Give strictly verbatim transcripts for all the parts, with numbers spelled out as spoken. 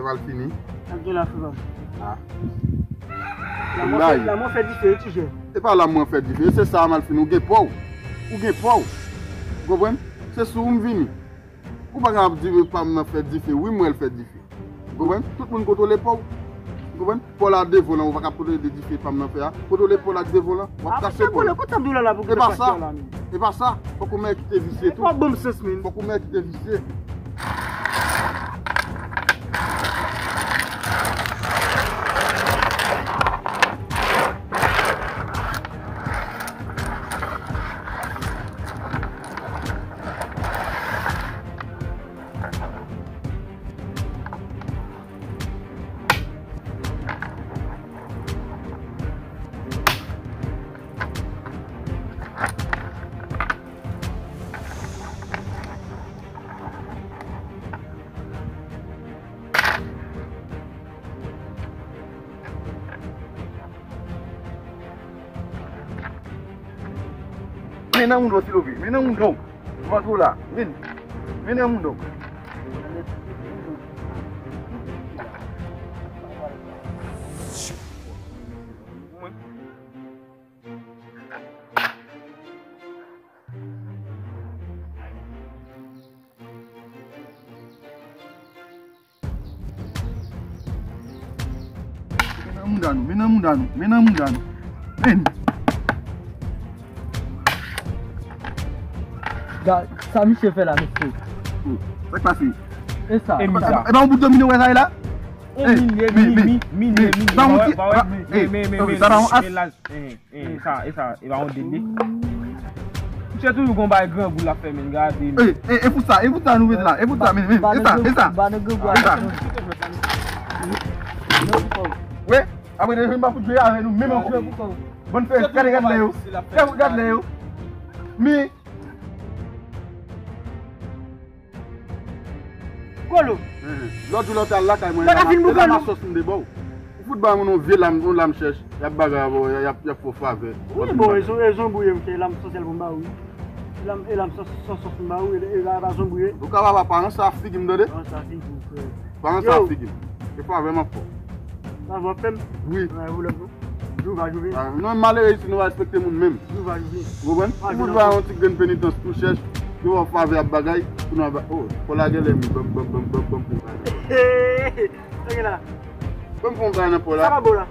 Malfini. Ap gen la frè m. Ah. Lanmò fè, lanmò fè dife, wi, ti jèn. E pa lanmò fè dife, se sa, Malfini, ou gen pa w. Ou gen pa w. Ou konprann? Se sou ou m vini. Ou pa ka ap di pa m nan fè dife. Wi, m wè l fè dife. Ou konprann? Tout moun kontwole pa w. Ou konprann? Pa w la devan lan, ou pa ka kontwole de dife pa m nan fè a. Kontwole pa w la devan lan, w ap kache pa w. Kote m di w la la pou kote pa w la, men. E pa sa. Fòk ou mèt kite visye tou. Fòk ou mèt kite visye. Men nan moun do, silvouplè. Men nan moun do. Mwen tou la. Men. Men nan moun do. Men nan mouda nou, men nan mouda nou, men nan mouda nou. Men. Gad sa misye fè la, mesye. Sa k pase? E sa? E pa yon bout domino wè sa ye la? E milye, mi, mi, milye, milye. Sa yon ti, men, men, men, men, sa pa yon as. Eh, eh, sa, e sa, e pa yon dede. Misye toujou gon bagay grangou l ap fè, men, gade, men. Eh, eh, e pou sa, e pou sa nou mete la, e pou sa, men, men, e sa, e sa, e sa. Wi, apre de jounen m pa fout jwe avè nou, menm ankò. Bann fè, gade, gade lè yo. Gade, gade lè yo. Mi. Golo. Lòt jou lè w te al lakay mwen, e lamasòs m te ba w. Ou fout ba moun yon vye lam, yon lam chèch. Y ap bagay avè w, y ap, y ap fè w favè. Wi, bon, e zon, e zonbouye m fè, e lam sosyal pou m ba w, wi. E lam, e lam sòs, sòs, sòs m ba w, e, e pa zonbouye. Ou ka pa, pa, pa ranse a figi m, tande? Ranse a figi w, frè. Pa ranse a figi m. E favè m ap fè w. Favè w ap fè m? Wi. Ay, ou lòt jou. Jou va, jou vini. Ah, non, malere isi, nou pa respekte moun menm. Jou va, jou vini. Ou konprann? Ou fout ba yon ti grenn penitans tou chèch, yo ba w favè ap bagay, pou nou ap ba, oh, Paul la gen lè mi, ban m, ban m, ban m, ban m, ban m pou bagay. Sa gen la? Ban m pou bagay nan Paul la. Sa pa bon la.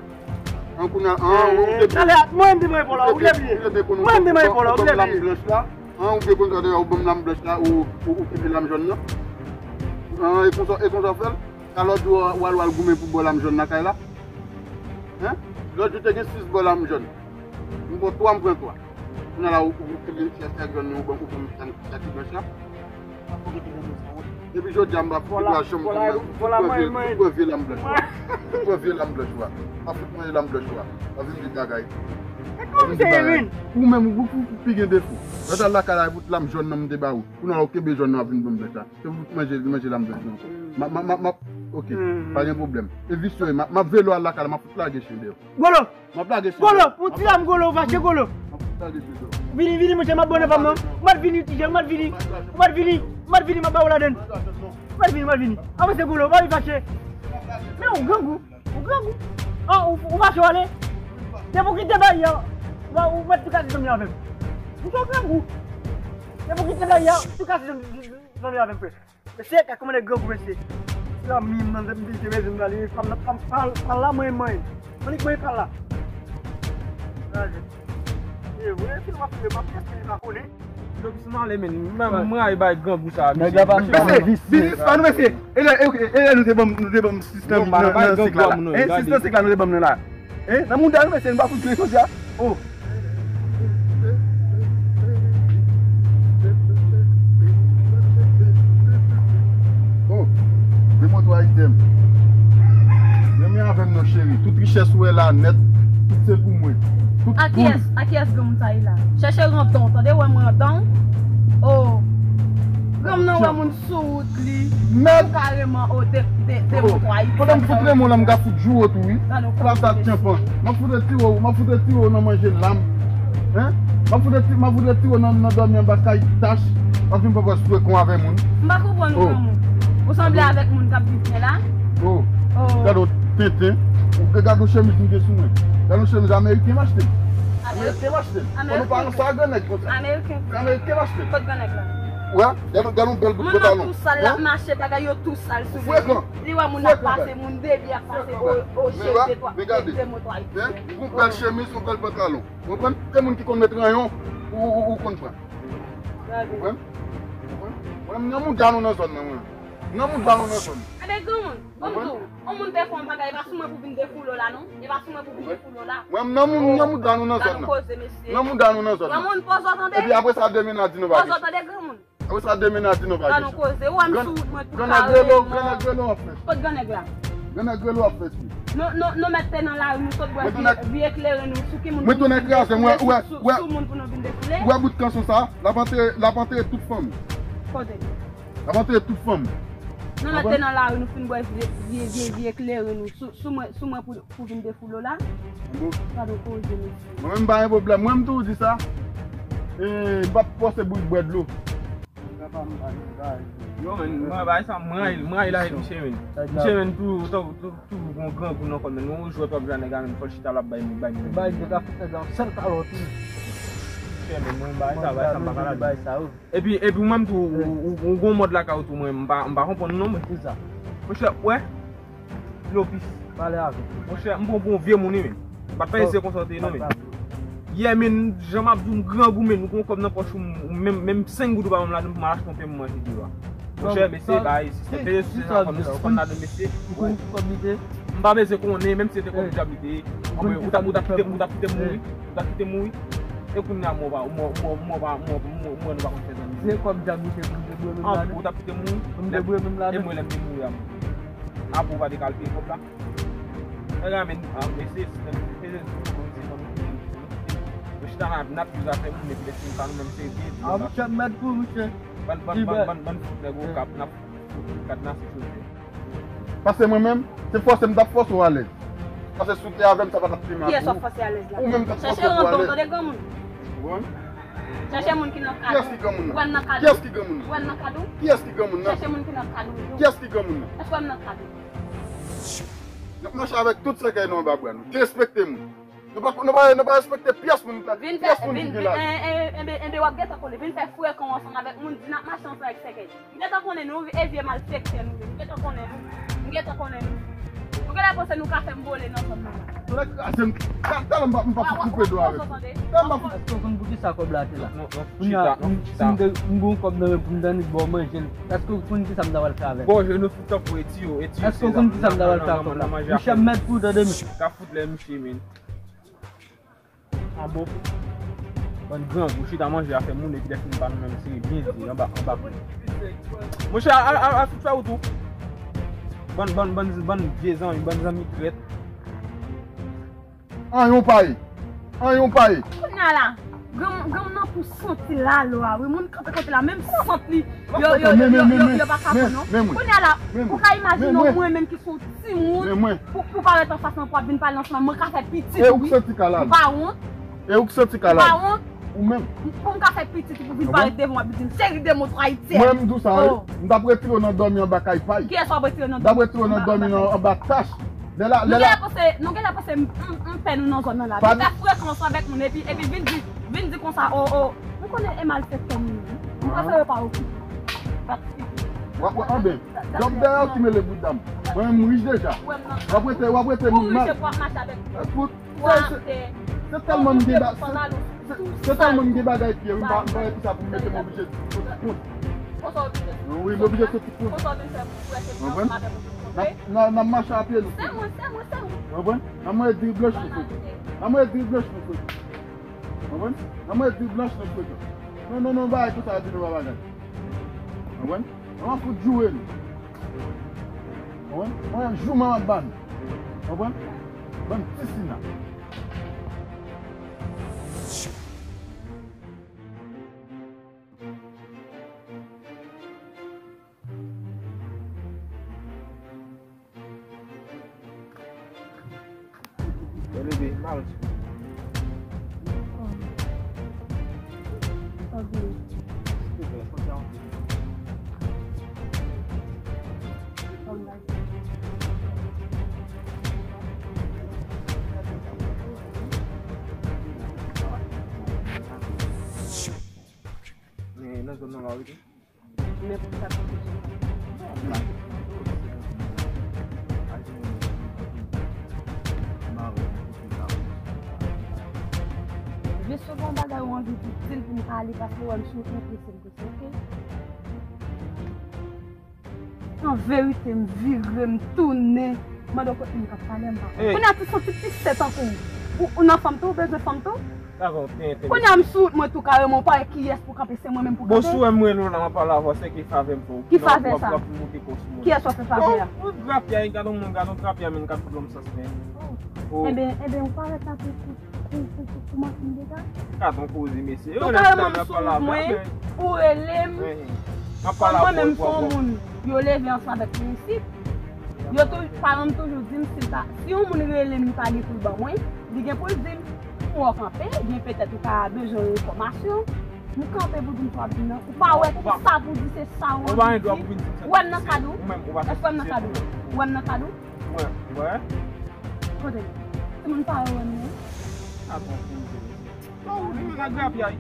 An kounye a, an, ou te, talè a, mwen m te mande Paul la, ou te bliye. Mwen m te mande Paul la, ou te bliye. An, ou te konn sa, ou ban m lam blanch la, ou, ou, ou kenbe lam jòn nan. An, e konsa, e konsa w fè l. Alò, ou al, ou al goumen pou bò lam jòn nan kay la. Hein? Lòt jou te gen sis bò lam jòn. M pran twa, m pran twa. Kounye a la, ou, ou, ou, ou, ou, ou, ou, ou, ou, ou, ou, ou, epi jodi a, m pa fout pran chanm pou mwen, fout pran vye, fout pran vye lam blanch ou a. Fout pran vye lam blanch ou a. Pa fout manje lam blanch ou a. Pa vin di bagay. Pa vin di bagay. Ou menm, ou, ou, ou pi gen defo. Lè w t al lakay la, e pou lam jòn nan m te ba ou. Kounye a, ou kenbe jòn nan, w ap vin ban m blanch la. Se pou manje, manje lam blanch lan ankò. M ap, m ap, m ap, m ap, ok, pa gen pwoblèm. E visye, m ap, m ap veye w al lakay la, m ap fout lage chen deyò. Golo! M ap lage chen deyò. Golo! Ou ti lam golo, ou fache golo! M ap fout lage chen deyò. Vini, vini, monchè, m ap bone pa m non. Ou mèt vini, ti jèn, ou mèt vini. Ou mèt vini, ou mèt vini, m ap ba ou ladann. Ou mèt vini, ou mèt vini. Avanse golo, ou pa vin fache. Men ou grangou. Ou grangou. An, ou, ou fache w ale. Depi w kite peyi a, ou, ou mèt tou kase zanmi avè m. Ou twò grangou. Depi w kite peyi a, tou kase zanmi, zanmi avè m, frè. Mesye, kòman nèg grangou, mesye. Zanmi m nan, m vin te mezon m la, li pa m, pa m, pa l, pa l la, mwen, mwen. Annik mwen, pa l la. E vre, si nou pa file, pa m kase, li pa konnen. Yo, pis m ale, men. Mwen, mwen rayi bay grangou sa, mesye. Nèg la pa, pa visye. Biznis pa nou, mesye. E lè, e, e lè nou te ban m, nou te ban m sis nan, nan, nan sik la, la. E sis nan sik la, nou te ban m nan la. Hein? Nan mouda nou, mesye, nou pa fout jwe jodi a. Oh. Oh. Demontway tem. Renmen avè m non, cheri. Tout richès ou wè la nèt, tout se pou mwen. Tout, tout. A kiyès, a kiyès granmoun sa ye la? Chèche rantan w, tande, wè mwen rantan w. Oh. Granmoun nan wè moun sou wout li. Mèd. Kareman, o, de, de, de, oh, mouton Ayiti. Pandan m fout renmen w la, m ka fout joure w tou, wi. Gade yon kòlòk sa tchanpan. M ap fout retire w, m ap fout retire w nan manje lam. Hein? M ap fout retire, m ap fout retire w nan, nan dòmi anba kay tach. W ap vin pran pòz frekon avè moun. M pa konprann ou, oh, granmoun. Ou sanble avèk moun k ap viv byen la? Oh, gade yon tenten. Ou gade yon chemiz m gen sou mwen. Gade yon chemiz ameriken m achte. Ameriken m achte. Konnen pa nan sa grannèg konsa. Ameriken. Ameriken m achte. Kot grannèg la? Wè, gade, gade yon bèl bout pantalon. Moun nan tou sal, l ap mache, bagay yo tou sal sou li. Li wè moun ap pase, moun debi ap pase, o, o, cheve, de motwa. Yon bèl chemiz, yon bèl pantalon. Ou konprann? Se moun ki konn met ranyon, ou, ou, ou konn pran. Ou konprann? Ou konprann? Mwen, m nan mouda nou nan zòn nan, mwen. M nan mouda nou nan zòn. Ebe, granmoun, bon, m di w, yon moun te fè yon bagay, e pa sou mwen pou vin defoule w la, non. E pa sou mwen pou vin defoule w la. Mwen, m nan moun, m nan mouda nou nan zòn nan. Gad yon koze, mesye. Nan mouda nou nan zòn nan. Granmoun, poze w tande. Epi apre sa, demen a di nou bagay. Poze w tande, granmoun. Apre sa, demen a di nou bagay. Gad yon koze, ou wè m sou wout mwen tou kare, non. Grannèg rele w, grannèg rele w ap fè. Kot grannèg la? Grannèg rele w ap fè. Nou, nou, nou mèt te nan lari, nou sot bwè vi, vi eklere nou, sou ki moun pou nou vin defoule, sou, sou moun pou nou vin defoule. Ou wè bout kanson sa, l ap antere, l ap antere tout fanmi. Kote? L ap antere tout fanmi. Nou mèt te nan lari, nou fin bwè vi, vi, vi, vi eklere nou, sou, sou mwen, sou mwen pou, pou vin defoule w la. Bon. Gad yon koze, mesye. Mwen menm pa gen pwoblèm, mwen m toujou di sa. E, m p ap fòse bouch bwè dlo. Yo, men, mwen, bay sa, mwen, mwen, la, misye, men. Misye, men, tou, tou, tou, toujou gon grangou nan kò l, men. Nou jwè pèp la, nèg la, men, fò l chita, l ap bay, bay, bay. Bay, yo ka fout nèg la yon sèl kalòt, wi. Misye, men, mwen, bay sa, bay sa, m pa ka la. Bay sa, wi. Epi, epi, ou menm, tou, ou, ou, ou gon mòd lakay ou, tou, mwen, m pa, m pa konprann, non, mwen. Kisa? Monchè, wè. Lopis. Pale avè m. Monchè, m pran pou yon vye moun, wi, men. M pa t panse se konsa w te ye, non, men. Yè, men, jan m ap di w, m grangou, men, ou gon kòb nan pòch ou, ou menm, menm senk goud ou pa ban m ladan l pou m al achte yon pen pou manje dewa. Monchè, mesye, bay, sistèm, mesye, sistèm sa kòm sispann ladan, mesye. Ou konn ki kòb li te ye? M pa bezwen konnen, menm si se te kòb dyab li te ye. Ou t ap, ou t ap kite m, ou t ap kite m mouri. Ou t ap kite m mouri. E kounye a, mò pa, mò, mò, mò pa, mò, mò, mò, nou pa konn fè zanmi. Se kòb dyab li te ye pou m te bwè menm ladan. Ou t ap kite m mouri. Pou m te bwè menm ladan. E mwen, lè m te mouri a, mwen. Apre w pa te ka al peye kòb la. Nèg la, men, a, mesye, sistèm, mesye, sistèm, nou chita la, n ap di zafè moun, epi lè se pa nou menm, se vye di yo. A, monchè, m mèt tou, monchè. Bann, bann, bann, bann, bann fout nèg okap, n ap fout kadnase chofè. Paske mwen menm, se fòse m t ap fòse w alèz. Paske si w te avè m, sa pa t ap pi mal pou ou. Kiyès w ap fòse alèz la? Ou menm t ap fòse w alèz. Chèche randan w tande granmoun. Ou konprann? Chèche moun ki nan kad ou. Kiyès ki granmoun nan? Ou wè m nan kad ou? Kiyès ki granmoun nan? Ou wè m nan kad ou? Kiyès ki granmoun nan? Chèche moun ki nan kad ou. Kiyès ki granmoun nan? Èske w wè m nan kad ou? N ap mache avèk tout sèkèy nou anba bra nou. Derespekte moun. Nou pa, nou pa, nou pa respekte pyès moun, pyès moun ki gen lavi. Enben, enben, w ap gentan konnen. Vin fè frekan ansanm avèk moun, di n ap mache ansanm avèk sèkèy. M gentan konnen nou, e vye malfektè nou ye. M gentan konnen nou. M gentan konnen nou. Nou genlè panse nou ka fè m vole nan zòn nan la. Tonnè kraze m. Talè m pa, m pa fout koupe dlo avè w. Talè m pa fout. Èske w konn poukisa kòb la te la? Kounye a, si m te, m gen yon kòb nan men pou m t annik ba w manje l, èske w konn kisa m ta pral fè avè l? Bon, je nou fout tankou eti yo, eti yo. Èske w konn kisa m ta pral fè ak kòb la? Monchè, m mèt pou w tande, men. Ka fout lè misye, men. An bon. Bann grangou, chita manje afè moun, epi lè fini pa nou menm, se byen di, anba, anba. Monchè, al, al, al fout fè wout ou. Bann, bann, bann, bann vye zanmi, bann zanmi trèt. Anyen w pa ye. Anyen w pa ye. Kounye a la, granm, granm nan pou santi lalo a, wi. Moun kanpe kote la, menm sant li, yo, yo, yo, yo, yo, yo pa ka pran, non. Kounye a la, ou ka imajine w, mwen menm ki se yon timoun, pou, pou parèt anfas mwen, pou ap vin pale ansanm, mwen ka fè pitit, wi. E ou k santi ka lalo? Ou pa wont? E ou k santi ka lalo? Ou pa wont? Ou menm? Pou m ka fè pitit, pou vin parèt devan w, ap di m, cheri, de mo twa ayisyen. Mwen, m di w sa, wi. M t ap retire w nan dòmi anba kay pay. Kiyès w ap retire nan dòmi? M t ap retire w nan dòmi nan, anba tach. Lè la, lè la. Nou genlè panse, nou genlè panse m, m, m pè nou nan zòn nan la. Vin fè frekans avèk moun, epi, epi vin di, vin di konsa, o, o, ou konnen e malfektè nou ye, wi. Ou prefere pa okipe. W ap, w ap, anben, dòm dèyè w ki mele bout dam. Mwen menm, m rich deja. W ap rete, w ap rete moun mal. Ekout, se, se, se tèlman m gen ba-, se, se, se tèlman m gen bagay pye, wi, m pa, m pa wè kisa pou m mete m oblije soti kont. Wi, m oblije soti kont. Konprann? N ap, n ap, n ap mache a pye nou. Konprann? N ap manje diri blanch nou fè. N ap manje diri blanch nou fè. Konprann? N ap manje diri blanch nou fè. Non, non, non, bagay konsa di nou pa bagay. Konprann? N ap fout joure nou. Konprann? Mwen jouman m ap ba nou. Konprann? Bann ti sina. Bèl bebe, mal. Silvouplè, sante yon ti. Zòn nan la, wi. Men pou sa kote je. Jesye, gen yon bagay ou anvi di, di l pou m ale, paske w wè m sou wout mwen prese m prese, oke? An verite, m vire, m tounen. Mande w kot moun k ap pale, m pa konnen. Kounye a ti santi ti sè tankou w. Ou, ou nan fanm tou, ou bezwen fanm tou? Kounye a m sou wout mwen tou kareman, ou pa wè kiyès pou kanpe, se mwen menm pou kanpe. Bon, si w wè m rele w la, m ap pale avè w, se ki favè m fè w. Ki favè sa? W ap moute kò sou mwen. Kiyès w ap fè favè a? Yon grapyay, gad yon moun, gad yon grapyay, men gad kout lòm sans, men. Ebyen, ebyen, ou pa wè sa tou. Pou, pou, pou, pou manti m deja. Gad yon koze, mesye. Yo lè m ap pale avè w, men. Ou rele m. Kòm mwen menm se yon moun, yo leve ansanm avèk prensip. Yo tou, paran m toujou di m, si l pa, si yon moun rele m, li pa gen pou l ban mwen, li gen pou l di m. M wè w kanpe, gen petèt ou ka bezwen yon enfòmasyon. M kanpe pou di m sa w ap di m nan. Ou pa wè ki sa pou di, se sa w anvi di. Ou wè m nan kad ou? Èske w wè m nan kad ou? Ou wè m nan kad ou? Kote? Timoun pa wè m nan. Bon, ou vin nan grapyay.